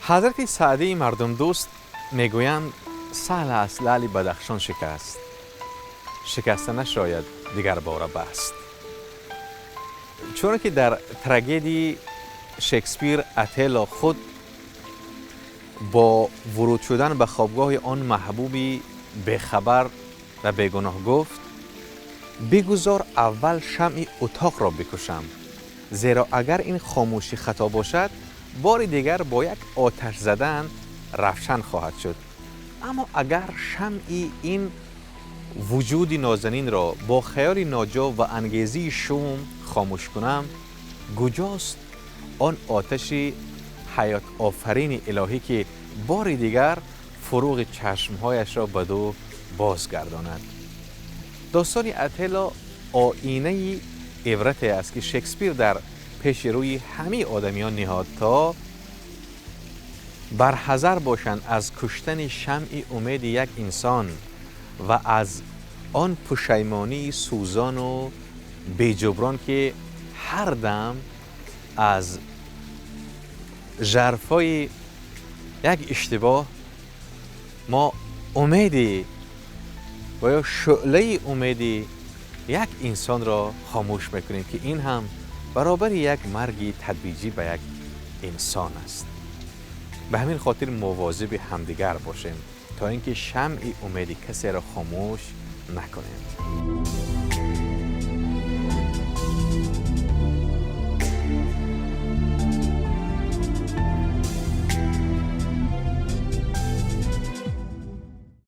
Ҳазрати Саъдии мардумдӯст мегӯянд: «Саҳл аст лаъли Бадахшон шикаст, шикаста нашояд дигар бора баст». Чуноне ки дар трагедии Шекспир Отелло худ бо вуруд шудан ба хобгоҳи он маҳбуби бехабар ва бегуноҳ гуфт: «Бигузор аввал шамъи утоқро бикушам, зеро агар ин хомӯшӣ хато бошад, бори дигар бо як оташ задан равшан хоҳад шуд. Аммо агар шамъи ин вуҷуди нозанинро бо хаёли ноҷо ва ангезии шум хомӯш кунам, куҷост он оташи ҳаётофарини илоҳӣ, ки бори дигар фуруғи чашмҳояшро ба дӯ бозгардонад?» Достони Отелло оинаи ибрате аст, ки Шекспир дар пеши рӯи ҳамаи одамиён ниҳод, то барҳазар бошанд аз куштани шамъи умеди як инсон ва аз он пушаймонии сӯзону беҷуброн, ки ҳар дам аз жарфҳои як иштибоҳ мо умеди ва ё шӯълаи умеди як инсонро хомӯш мекунем, ки ин ҳам баробари як марги тадриҷӣ ба як инсон аст. Ба ҳамин хотир мувозиби ҳамдигар бошем, то ин ки шамъи умеди касеро хомӯш накунем.